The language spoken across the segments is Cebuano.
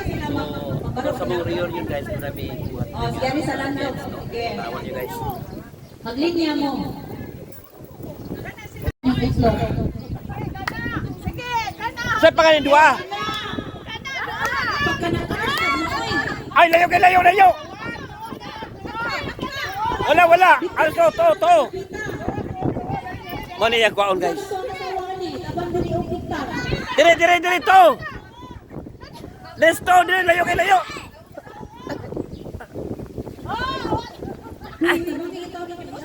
sila So, sa mga reunion guys, marami buhat. Oh, sige ni sa landok. Sige. Tawag niyo, guys. Maglinya mo. Ang itlog. Sa pangalan dua. Pagka nakatagtag mo, oy. Ay, layo kay layo, layo. Wala, wala. Ano to, to, to. Mo niya kwaon, guys. Gusto ang asawa ni, tabang diri og hektar. Dire, dire, dire to. Let's to, dire, layo kay layo. Uy, tabang diri tawag ng itlog.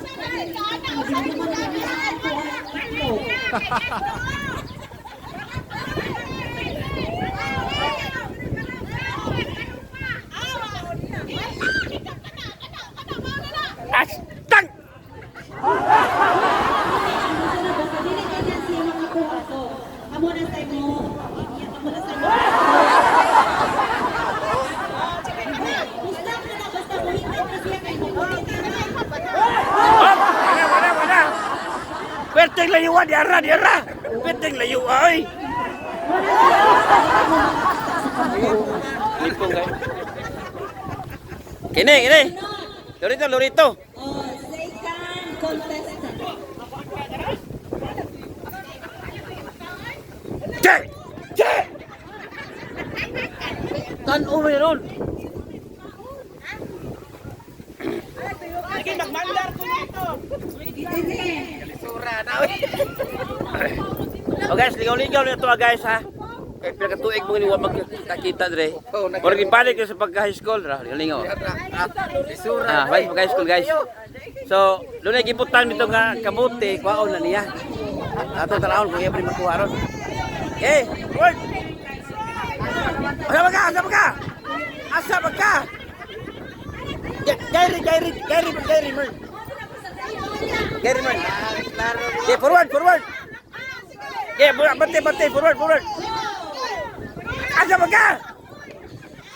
Astang! Ano siya na basta dili kanya siya makakuha, so amo na sa imo. Amo na sa imo. Basta mo na basta muhitad na siya kay mo. Oh, wala, wala, wala. Perteng layuan, di ara, di ara. Perteng layo, ay. Lipong guys. Kini, kini. Lorito, Lorito. Oh, second contestant. Che! Che! Tan-o meron. Sige, magmandar ko nito. Sige. Oh guys, ligaw-ligaw na ito ah, guys ha. Kay pila ka tuig mo ni wa magkita-kita dire. Murag gibalik ko sa pagka high school ra, ligaw. Ah, bye pagka high school, guys. So, lunay gibutan nito nga kamote, kwaon na niya. Ato tanawon kung iya pa ni makuha ron. Okay, work. Asa ba ka? Asa ba ka? Asa ba ka? Gairi, gairi, gairi, gairi, Mern. Gairi, Mern. Okay, forward, forward. Okay, bante, bante, forward, forward. Asa ba ka?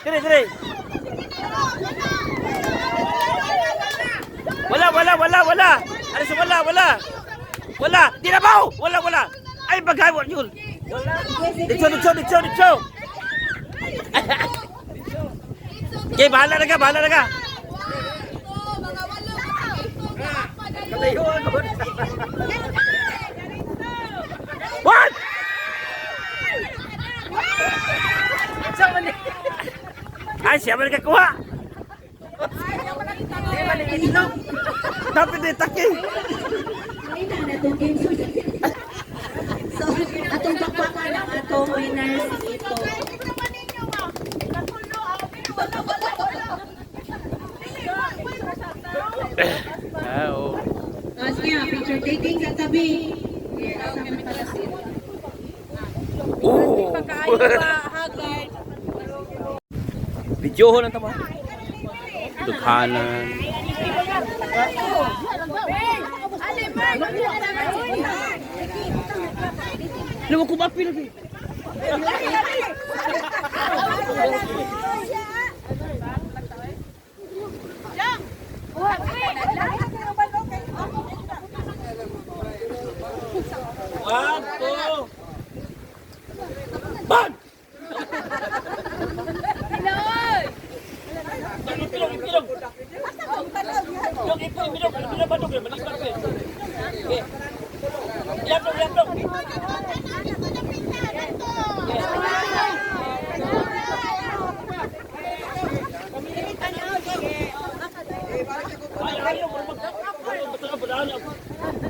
Dire, dire. Wala, wala, wala, wala. Ano sa wala, wala. Wala. Di na ba? Wala, wala. Ay, bagay, wala yun. Dito, dito, dito, dito. Okay, bahala na ka, bahala na ka. What? Ay, siya man nakakuha. Dapat din taki. Ay na na itong game. So, atong pakpakan ang atong winners ito. Ah, oo. Ah, sige, ah, picture taking sa tabi. Yeah, asa man pala siya. Oo. Video lang tama. Dughanan. Lumo ko ba pila? One, two. Ban! Bilog, bilog. Bilog, ipon, bilog. Bilog, bilog, bilog. Balik, balik. Okay. Yaplong, yaplong. Ay, ayaw, murag- murag- murag- murag- murag-